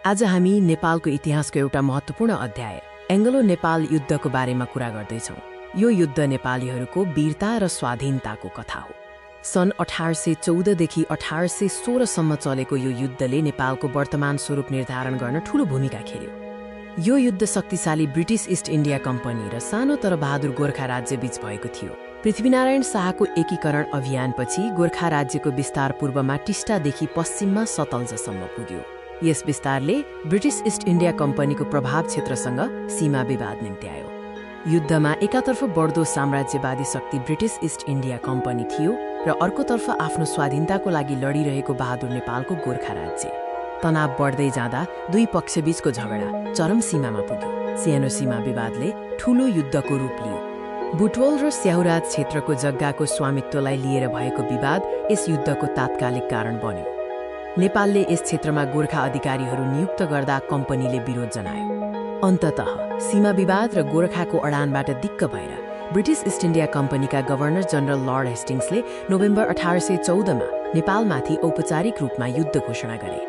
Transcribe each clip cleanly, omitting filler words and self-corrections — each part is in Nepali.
आज हामी नेपालको इतिहासको एउटा महत्त्वपूर्ण अध्याय एङ्ग्लो नेपाल युद्धको बारेमा कुरा गर्दैछौँ। यो युद्ध नेपालीहरूको वीरता र स्वाधीनताको कथा हो। सन् 1814 देखि 1816 सम्म चलेको यो युद्धले नेपालको वर्तमान स्वरूप निर्धारण गर्न ठूलो भूमिका खेल्यो। यो युद्ध शक्तिशाली ब्रिटिस इस्ट इन्डिया कम्पनी र सानो तर बहादुर गोर्खा राज्य बीच भएको थियो। पृथ्वीनारायण शाहको एकीकरण अभियानपछि गोर्खा राज्यको विस्तार पूर्वमा टिस्टादेखि पश्चिममा सतलजसम्म पुग्यो। यस विस्तारले ब्रिटिस इस्ट इन्डिया कम्पनीको प्रभाव क्षेत्रसँग सीमा विवाद निम्त्यायो। युद्धमा एकातर्फ बढ्दो साम्राज्यवादी शक्ति ब्रिटिस इस्ट इन्डिया कम्पनी थियो र अर्कोतर्फ आफ्नो स्वाधीनताको लागि लडिरहेको बहादुर नेपालको गोर्खा राज्य। तनाव बढ्दै जाँदा दुई पक्षबीचको झगडा चरम सीमामा पुग्यो। सानो सीमा विवादले ठूलो युद्धको रूप लियो। बुटवल र स्याउराज क्षेत्रको जग्गाको स्वामित्वलाई लिएर भएको विवाद यस युद्धको तात्कालिक कारण बन्यो। नेपालले यस क्षेत्रमा गोर्खा अधिकारीहरू नियुक्त गर्दा कम्पनीले विरोध जनायो। अन्ततः सीमा विवाद र गोर्खाको अडानबाट दिक्क भएर ब्रिटिस इस्ट इन्डिया कम्पनीका गभर्नर जनरल लर्ड हेस्टिङ्सले नोभेम्बर 1814 मा नेपालमाथि औपचारिक रूपमा युद्ध घोषणा गरे।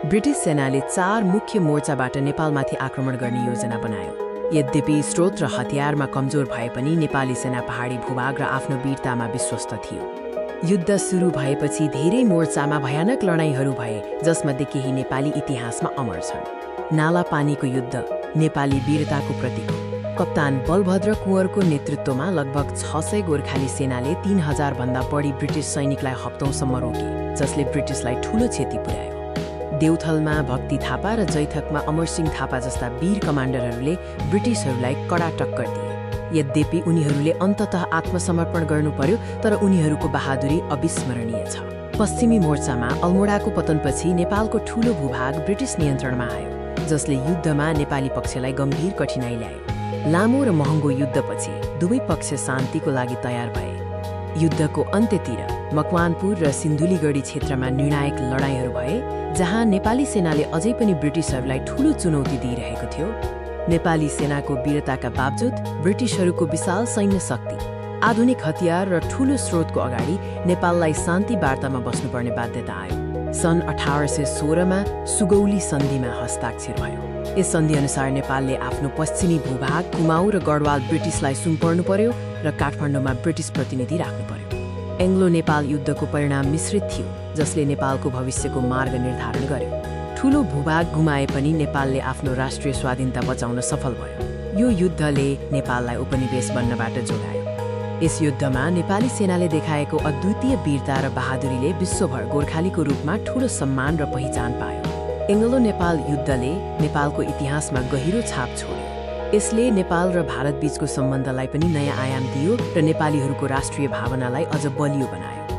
ब्रिटिस सेनाले 4 मुख्य मोर्चाबाट नेपालमाथि आक्रमण गर्ने योजना बनायो। यद्यपि स्रोत र हतियारमा कमजोर भए पनि नेपाली सेना पहाडी भूभाग र आफ्नो वीरतामा विश्वस्त थियो। युद्ध सुरु भएपछि धेरै मोर्चामा भयानक लडाईँहरू भए, जसमध्ये केही नेपाली इतिहासमा अमर छन्। नाला पानीको युद्ध नेपाली वीरताको प्रतीक हो। कप्तान बलभद्र कुँवरको नेतृत्वमा लगभग 600 गोर्खाली सेनाले 3000 भन्दा बढी ब्रिटिस सैनिकलाई हप्तौंसम्म रोके, जसले ब्रिटिसलाई ठूलो क्षति पुर्यायो। देउथलमा भक्ति थापा र जैथकमा अमरसिंह थापा जस्ता वीर कमान्डरहरूले ब्रिटिसहरूलाई कडा टक्कर दिए। यद्यपि उनीहरूले अन्ततः आत्मसमर्पण गर्नु पर्यो, तर उनीहरूको बहादुरी अविस्मरणीय छ। पश्चिमी मोर्चामा अल्मोडाको पतनपछि नेपालको ठूलो भूभाग ब्रिटिस नियन्त्रणमा आयो, जसले युद्धमा नेपाली पक्षलाई गम्भीर कठिनाइ ल्यायो। लामो र महँगो युद्धपछि दुवै पक्ष शान्तिको लागि तयार भए। युद्धको अन्त्यतिर मकवानपुर र सिन्धुलीगढी क्षेत्रमा निर्णायक लडाईँहरू भए, जहाँ नेपाली सेनाले अझै पनि ब्रिटिसहरूलाई ठूलो चुनौती दिइरहेको थियो। नेपाली सेनाको वीरताका बावजुद ब्रिटिसहरूको विशाल सैन्य शक्ति, आधुनिक हतियार र ठूलो स्रोतको अगाडि नेपाललाई शान्ति वार्तामा बस्नुपर्ने बाध्यता आयो। सन् 1816 मा सुगौली सन्धिमा हस्ताक्षर भयो। यस सन्धि अनुसार नेपालले आफ्नो पश्चिमी भूभाग कुमाऊ र गढवाल ब्रिटिसलाई सुम्पर्नु पर्यो र काठमाडौँमा ब्रिटिस प्रतिनिधि राख्नु पर्यो। एङ्ग्लो नेपाल युद्धको परिणाम मिश्रित थियो, जसले नेपालको भविष्यको मार्ग निर्धारण गर्यो। ठूलो भूभाग गुमाए पनि नेपालले आफ्नो राष्ट्रिय स्वाधीनता बचाउन सफल भयो। यो युद्धले नेपाललाई उपनिवेश बन्नबाट जोगायो। यस युद्धमा नेपाली सेनाले देखाएको अद्वितीय वीरता र बहादुरीले विश्वभर गोर्खालीको रूपमा ठूलो सम्मान र पहिचान पायो। एङ्ग्लो नेपाल युद्धले नेपालको इतिहासमा गहिरो छाप छोड्यो। यसले नेपाल र भारत बीचको सम्बन्धलाई पनि नयाँ आयाम दियो र नेपालीहरूको राष्ट्रिय भावनालाई अझ बलियो बनायो।